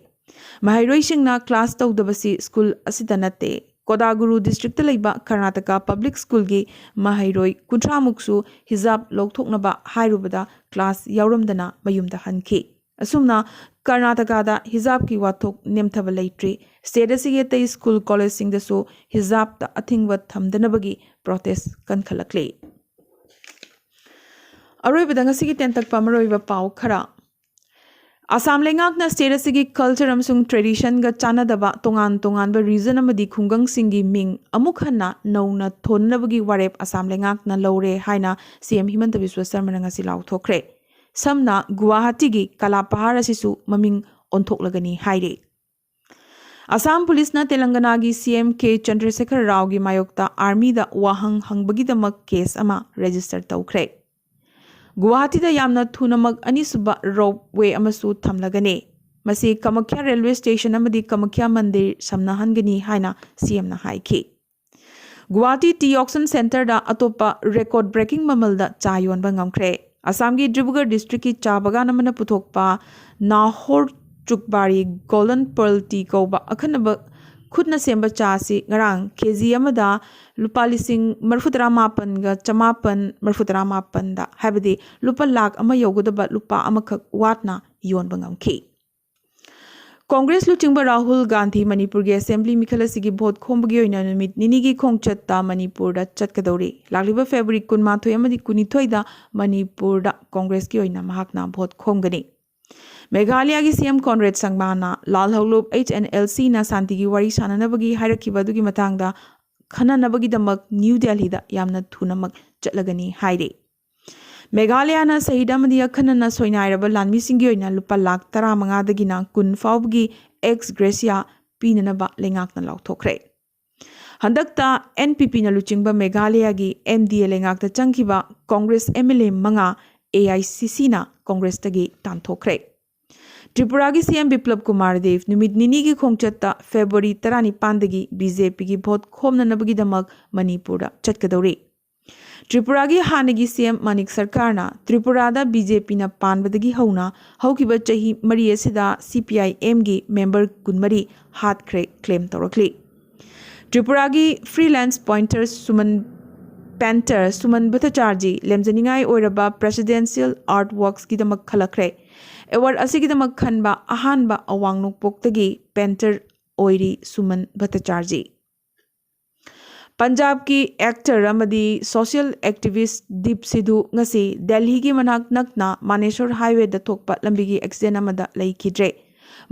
ꯃꯍꯩꯔꯣꯏꯁꯤꯡꯅ class ꯇꯧꯗꯕꯁꯤ school ꯑꯁꯤꯗ ꯅꯠꯇꯦ꯫ ꯀꯣꯗꯥꯒꯨꯔꯨ district ꯇ ꯂꯩꯕ ꯀꯔꯅꯥꯇꯀꯥ Public School ꯒꯤ ꯃꯍꯩꯔꯣꯏ ꯀꯨꯟꯊ꯭ꯔꯥ ꯃꯨꯛꯁꯨ ꯍꯤꯖꯥꯕ ꯂꯧꯊꯣꯛꯅꯕ ꯍꯥꯏꯔꯨꯕꯗ class ꯌꯥꯎꯔꯝꯗꯅ ꯃꯌꯨꯝꯗ ꯍꯟꯈꯤ꯫ ꯑꯁꯨꯝꯅ ꯀꯔꯅꯥꯇꯀꯥꯗ ꯍꯤꯖꯥꯕꯀꯤ ꯋꯥꯊꯣꯛ ꯅꯦꯝꯊꯕ ꯂꯩꯇ꯭ꯔꯤ꯫ State ꯑꯁꯤꯒꯤ ꯑꯇꯩ school college ꯁꯤꯡꯗꯁꯨ ꯍꯤꯖꯥꯕꯇ ꯑꯊꯤꯡꯕ ꯊꯝꯗꯅꯕꯒꯤ protest ꯀꯟꯈꯠꯂꯛꯂꯤ꯫ ꯑꯔꯣꯏꯕꯗ ꯉꯁꯤꯒꯤ ꯇꯦꯟꯇꯛꯄ ꯃꯔꯨꯑꯣꯏꯕ ꯄꯥꯎ ꯈꯔ꯫ ꯑꯁꯥꯝ ꯂꯩꯉꯥꯛꯅ ꯁ꯭ꯇꯦꯠ ꯑꯁꯤꯒꯤ ꯀꯜꯆꯔ ꯑꯃꯁꯨꯡ ꯇ꯭ꯔꯦꯗꯤꯁꯟꯒ ꯆꯥꯟꯅꯗꯕ ꯇꯣꯉꯥꯟ ꯇꯣꯉꯥꯟꯕ ꯔꯤꯖꯟ ꯑꯃꯗꯤ ꯈꯨꯡꯒꯪꯁꯤꯡꯒꯤ ꯃꯤꯡ ꯑꯃꯨꯛ ꯍꯟꯅ ꯅꯧꯅ ꯊꯣꯟꯅꯕꯒꯤ ꯋꯥꯔꯦꯞ ꯑꯁꯥꯝ ꯂꯩꯉꯥꯛꯅ ꯂꯧꯔꯦ ꯍꯥꯏꯅ ꯁꯤ ꯑꯦꯝ ꯍꯤꯃꯟꯇ ꯕꯤꯁ꯭ꯋ ꯁꯔꯃꯅ ꯉꯁꯤ ꯂꯥꯎꯊꯣꯛꯈ꯭ꯔꯦ꯫ ꯁꯝꯅ ꯒꯨꯋꯥꯍꯥꯇꯤꯒꯤ ꯀꯂꯥꯄꯍꯥꯔ ꯑꯁꯤꯁꯨ ꯃꯃꯤꯡ ꯑꯣꯟꯊꯣꯛꯂꯒꯅꯤ ꯍꯥꯏꯔꯤ꯫ ꯑꯁꯥꯝ ꯄꯨꯂꯤꯁꯅ ꯇꯦꯂꯪꯒꯅꯥꯒꯤ ꯁꯤ ꯑꯦꯝ ꯀꯦ ꯆꯟꯗ꯭ꯔꯁꯦꯈꯔ ꯔꯥꯎꯒꯤ ꯃꯥꯌꯣꯛꯇ ꯑꯥꯔꯃꯤꯗ ꯋꯥꯍꯪ ꯍꯪꯕꯒꯤꯗꯃꯛ ꯀꯦꯁ ꯑꯃ ꯔꯦꯖꯤꯁꯇꯔ ꯇꯧꯈ꯭ꯔꯦ꯫ ꯒꯨꯋꯥꯍꯥꯇꯤꯗ ꯌꯥꯝꯅ ꯊꯨꯅꯃꯛ ꯑꯅꯤꯁꯨꯕ ꯔꯣꯞ ꯋꯦ ꯑꯃꯁꯨ ꯊꯝꯂꯒꯅꯤ꯫ ꯃꯁꯤ ꯀꯃꯈ꯭ꯌꯥ ꯔꯦꯜꯋꯦ ꯁ꯭ꯇꯦꯁꯟ ꯑꯃꯗꯤ ꯀꯃꯈ꯭ꯌꯥ ꯃꯟꯗꯤꯔ ꯁꯝꯅꯍꯟꯒꯅꯤ ꯍꯥꯏꯅ ꯁꯤ ꯑꯦꯝꯅ ꯍꯥꯏꯈꯤ꯫ ꯒꯨꯋꯥꯍꯥꯇꯤ ꯇꯤ ꯑꯣꯛꯁꯟ ꯁꯦꯟꯇꯔꯗ ꯑꯇꯣꯞꯄ ꯔꯦꯀꯣꯔꯗ ꯕ꯭ꯔꯦꯀꯤꯡ ꯃꯃꯜꯗ ꯆꯥ ꯌꯣꯟꯕ ꯉꯝꯈ꯭ꯔꯦ꯫ ꯑꯁꯥꯝꯒꯤ ꯗꯤꯕ꯭ꯔꯨꯒꯔ ꯗꯤꯁꯇ꯭ꯔꯤꯛꯀꯤ ꯆꯥ ꯕꯒꯥꯟ ꯑꯃꯅ ꯄꯨꯊꯣꯛꯄ ꯅꯥꯍꯣꯔ ꯆꯨꯛꯕꯥꯔꯤ ꯒꯣꯜꯗꯟ ꯄꯔꯜ ꯇꯤ ꯀꯧꯕ ꯑꯈꯟꯅꯕ ꯈꯨꯠꯅ ꯁꯦꯝꯕ ꯆꯥ ꯑꯁꯤ ꯉꯔꯥꯡ ꯀꯦ ꯖꯤ ꯑꯃꯗ ꯂꯨꯄꯥ ꯂꯤꯁꯤꯡ ꯃꯔꯤꯐꯨ ꯇꯔꯥ ꯃꯥꯄꯟꯒ ꯆꯃꯥꯄꯟ ꯃꯔꯤꯐꯨ ꯇꯔꯥ ꯃꯥꯄꯟꯗ, ꯍꯥꯏꯕꯗꯤ ꯂꯨꯄꯥ ꯂꯥꯈ ꯑꯃ ꯌꯧꯒꯗꯕ ꯂꯨꯄꯥ ꯑꯃꯈꯛ ꯋꯥꯠꯅ ꯌꯣꯟꯕ ꯉꯝꯈꯤ꯫ ꯀꯣꯡꯒ꯭ꯔꯦꯁ ꯂꯨꯆꯤꯡꯕ ꯔꯥꯍꯨꯜ ꯒꯥꯟꯙꯤ ꯃꯅꯤꯄꯨꯔꯒꯤ ꯑꯦꯁꯦꯝꯕ꯭ꯂꯤ ꯃꯤꯈꯜ ꯑꯁꯤꯒꯤ ꯚꯣꯠ ꯈꯣꯝꯕꯒꯤ ꯑꯣꯏꯅ ꯅꯨꯃꯤꯠ ꯅꯤꯅꯤꯒꯤ ꯈꯣꯡꯆꯠꯇ ꯃꯅꯤꯄꯨꯔꯗ ꯆꯠꯀꯗꯧꯔꯤ꯫ ꯂꯥꯛꯂꯤꯕ ꯐꯦꯕ꯭ꯔꯨꯋꯥꯔꯤ ꯀꯨꯟꯃꯥꯊꯣꯏ ꯑꯃꯗꯤ ꯀꯨꯟꯅꯤꯊꯣꯏꯗ ꯃꯅꯤꯄꯨꯔꯗ ꯀꯣꯡꯒ꯭ꯔꯦꯁꯀꯤ ꯑꯣꯏꯅ ꯃꯍꯥꯛꯅ ꯚꯣꯠ ꯈꯣꯝꯒꯅꯤ꯫ ꯃꯦꯘꯥꯂꯌꯥꯒꯤ ꯁꯤ ꯑꯦꯝ ꯀꯣꯟꯔꯦꯗ ꯁꯪꯃꯥꯅ ꯂꯥꯜꯍꯧꯂꯨꯞ ꯑꯩꯆ ꯑꯦꯟ ꯑꯦꯜ ꯁꯤꯅ ꯁꯥꯟꯇꯤꯒꯤ ꯋꯥꯔꯤ ꯁꯥꯟꯅꯅꯕꯒꯤ ꯍꯥꯏꯔꯛꯈꯤꯕ ꯑꯗꯨꯒꯤ ꯃꯇꯥꯡꯗ ꯈꯟꯅꯅꯕꯒꯤꯗꯃꯛ ꯅ꯭ꯌꯨ ꯗꯦꯜꯍꯤꯗ ꯌꯥꯝꯅ ꯊꯨꯅꯃꯛ ꯆꯠꯂꯒꯅꯤ ꯍꯥꯏꯔꯤ꯫ ꯃꯦꯘꯥꯂꯌꯥꯅ ꯁꯍꯤꯗ ꯑꯃꯗꯤ ꯑꯈꯟꯅꯅ ꯁꯣꯏꯅꯥꯏꯔꯕ ꯂꯥꯟꯃꯤꯁꯤꯡꯒꯤ ꯑꯣꯏꯅ ꯂꯨꯄꯥ ꯂꯥꯈ ꯇꯔꯥꯃꯉꯥꯗꯒꯤꯅ ꯀꯨꯟ ꯐꯥꯎꯕꯒꯤ ꯑꯦꯛꯁ ꯒ꯭ꯔꯦꯁꯤꯌꯥ ꯄꯤꯅꯅꯕ ꯂꯩꯉꯥꯛꯅ ꯂꯥꯎꯊꯣꯛꯈ꯭ꯔꯦ꯫ ꯍꯟꯗꯛꯇ ꯑꯦꯟ ꯄꯤ ꯄꯤꯅ ꯂꯨꯆꯤꯡꯕ ꯃꯦꯘꯥꯂꯌꯥꯒꯤ ꯑꯦꯝ ꯗꯤ ꯑꯦ ꯂꯩꯉꯥꯛꯇ ꯆꯪꯈꯤꯕ ꯀꯣꯡꯒ꯭ꯔꯦꯁ ꯑꯦꯝ ꯑꯦꯜ ꯑꯦ ꯃꯉꯥ ꯑꯦ ꯑꯥꯏ ꯁꯤ ꯁꯤꯅ ꯀꯣꯡꯒ꯭ꯔꯦꯁꯇꯒꯤ ꯇꯥꯟꯊꯣꯛꯈ꯭ꯔꯦ꯫ ꯇ꯭ꯔꯤꯄꯨꯔꯥꯒꯤ ꯁꯤ ꯑꯦꯝ ꯕꯤꯄ꯭ꯂꯕ ꯀꯨꯃꯥꯔ ꯗꯦꯕ ꯅꯨꯃꯤꯠ ꯅꯤꯅꯤꯒꯤ ꯈꯣꯡꯆꯠꯇ ꯐꯦꯕ꯭ꯔꯨꯋꯥꯔꯤ ꯇꯔꯥꯅꯤꯄꯥꯟꯗꯒꯤ ꯕꯤ ꯖꯦ ꯄꯤꯒꯤ ꯚꯣꯠ ꯈꯣꯝꯅꯅꯕꯒꯤꯗꯃꯛ ꯃꯅꯤꯄꯨꯔꯗ ꯆꯠꯀꯗꯧꯔꯤ꯫ ꯇ꯭ꯔꯤꯄꯨꯔꯥꯒꯤ ꯍꯥꯟꯅꯒꯤ ꯁꯤ ꯑꯦꯝ ꯃꯥꯅꯤꯛ ꯁꯔꯀꯥꯔꯅ ꯇ꯭ꯔꯤꯄꯨꯔꯥꯗ ꯕꯤ ꯖꯦ ꯄꯤꯅ ꯄꯥꯟꯕꯗꯒꯤ ꯍꯧꯅ ꯍꯧꯈꯤꯕ ꯆꯍꯤ ꯃꯔꯤ ꯑꯁꯤꯗ ꯁꯤ ꯄꯤ ꯑꯥꯏ ꯑꯦꯝꯒꯤ ꯃꯦꯝꯕꯔ ꯀꯨꯟꯃꯔꯤ ꯍꯥꯠꯈ꯭ꯔꯦ ꯀ꯭ꯂꯦꯝ ꯇꯧꯔꯛꯂꯤ꯫ ꯇ꯭ꯔꯤꯄꯨꯔꯥꯒꯤ ꯐ꯭ꯔꯤꯂꯦꯟꯁ ꯄꯣꯏꯟꯇꯔ ꯁꯨꯃꯟ, ꯄꯦꯟꯇꯔ ꯁꯨꯃꯟ ꯚꯠꯇꯆꯥꯔꯖꯤ ꯂꯦꯝꯖꯅꯤꯡꯉꯥꯏ ꯑꯣꯏꯔꯕ ꯄ꯭ꯔꯦꯁꯤꯗꯦꯟꯁꯤꯌꯦꯜ ꯑꯥꯔꯠ ꯋꯥꯔꯛꯁꯀꯤꯗꯃꯛ ꯈꯜꯂꯛꯈ꯭ꯔꯦ꯫ ꯑꯦꯋꯥꯔꯗ ꯑꯁꯤꯒꯤꯗꯃꯛ ꯈꯟꯕ ꯑꯍꯥꯟꯕ ꯑꯋꯥꯡ ꯅꯣꯡꯄꯣꯛꯇꯒꯤ ꯄꯦꯟꯇꯔ ꯑꯣꯏꯔꯤ ꯁꯨꯃꯟ ꯚꯠꯇꯆꯥꯔꯖꯤ꯫ ꯄꯟꯖꯥꯕꯀꯤ ꯑꯦꯛꯇꯔ ꯑꯃꯗꯤ ꯁꯣꯁꯤꯌꯦꯜ ꯑꯦꯛꯇꯤꯚꯤꯁ꯭ꯠ ꯗꯤꯞ ꯁꯤꯙꯨ ꯉꯁꯤ ꯗꯦꯜꯍꯤꯒꯤ ꯃꯅꯥꯛ ꯅꯛꯅ ꯃꯥꯅꯦꯁꯣꯔ ꯍꯥꯏꯋꯦꯗ ꯊꯣꯛꯄ ꯂꯝꯕꯤꯒꯤ ꯑꯦꯛꯁꯤꯗꯦꯟ ꯑꯃꯗ ꯂꯩꯈꯤꯗ꯭ꯔꯦ꯫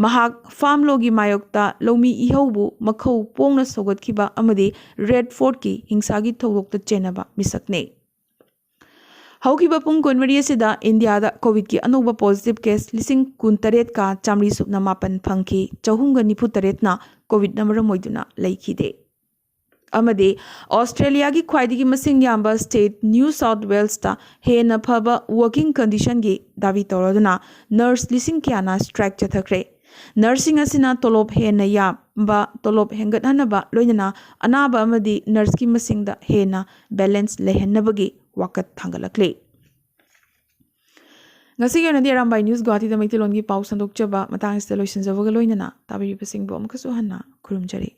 ꯃꯍꯥꯛ ꯐꯥꯝ ꯂꯣꯒꯤ ꯃꯥꯌꯣꯛꯇ ꯂꯧꯃꯤ ꯏꯍꯧꯕꯨ ꯃꯈꯧ ꯄꯣꯡꯅ ꯁꯧꯒꯠꯈꯤꯕ ꯑꯃꯗꯤ ꯔꯦꯗ ꯐꯣꯔꯠꯀꯤ ꯍꯤꯡꯁꯥꯒꯤ ꯊꯧꯗꯣꯛꯇ ꯆꯦꯟꯅꯕ ꯃꯤꯁꯛꯅꯤ꯫ ꯍꯧꯈꯤꯕ ꯄꯨꯡ ꯀꯨꯟꯃꯔꯤ ꯑꯁꯤꯗ ꯏꯟꯗꯤꯌꯥꯗ ꯀꯣꯚꯤꯗꯀꯤ ꯑꯅꯧꯕ ꯄꯣꯖꯤꯇꯤꯚ ꯀꯦꯁ ꯂꯤꯁꯤꯡ ꯀꯨꯟꯇꯔꯦꯠꯀ ꯆꯥꯃꯔꯤ ꯁꯨꯞꯅ ꯃꯥꯄꯟ ꯐꯪꯈꯤ꯫ ꯆꯍꯨꯝꯒ ꯅꯤꯐꯨ ꯇꯔꯦꯠꯅ ꯀꯣꯚꯤꯗꯅ ꯃꯔꯝ ꯑꯣꯏꯗꯨꯅ ꯂꯩꯈꯤꯗꯦ꯫ ꯑꯃꯗꯤ ꯑꯣꯁꯇ꯭ꯔꯦꯂꯤꯌꯥꯒꯤ ꯈ꯭ꯋꯥꯏꯗꯒꯤ ꯃꯁꯤꯡ ꯌꯥꯝꯕ ꯁ꯭ꯇꯦꯠ ꯅ꯭ꯌꯨ ꯁꯥꯎꯊ ꯋꯦꯜꯁꯇ ꯍꯦꯟꯅ ꯐꯕ ꯋꯥꯔꯀꯤꯡ ꯀꯟꯗꯤꯁꯟꯒꯤ ꯗꯥꯕꯤ ꯇꯧꯔꯗꯨꯅ ꯅꯔꯁ ꯂꯤꯁꯤꯡ ꯀꯌꯥꯅ ꯁ꯭ꯇ꯭ꯔꯥꯏꯛ ꯆꯠꯊꯈ꯭ꯔꯦ꯫ ꯅꯔꯁꯁꯤꯡ ꯑꯁꯤꯅ ꯇꯣꯂꯣꯞ ꯍꯦꯟꯅ ꯌꯥꯝꯕ, ꯇꯣꯂꯣꯞ ꯍꯦꯟꯒꯠꯍꯟꯅꯕ, ꯂꯣꯏꯅꯅ ꯑꯅꯥꯕ ꯑꯃꯗꯤ ꯅꯔꯁꯀꯤ ꯃꯁꯤꯡꯗ ꯍꯦꯟꯅ ꯕꯦꯂꯦꯟꯁ ꯂꯩꯍꯟꯅꯕꯒꯤ ꯋꯥꯀꯠ ꯊꯥꯡꯒꯠꯂꯛꯂꯤ꯫ ꯉꯁꯤꯒꯤ ꯑꯣꯏꯅꯗꯤ ꯑꯔꯥꯝꯕꯥꯏ ꯅ꯭ꯌꯨꯁ ꯒꯨꯋꯥꯍꯥꯇꯤꯗ ꯃꯩꯇꯩꯂꯣꯟꯒꯤ ꯄꯥꯎ ꯁꯟꯗꯣꯛꯆꯕ ꯃꯇꯥꯡ ꯑꯁꯤꯗ ꯂꯣꯏꯁꯤꯟꯖꯕꯒ ꯂꯣꯏꯅꯅ ꯇꯥꯕꯤꯔꯤꯕꯁꯤꯡꯕꯨ ꯑꯃꯨꯛꯀꯁꯨ ꯍꯟꯅ ꯈꯨꯔꯨꯝꯖꯔꯤ꯫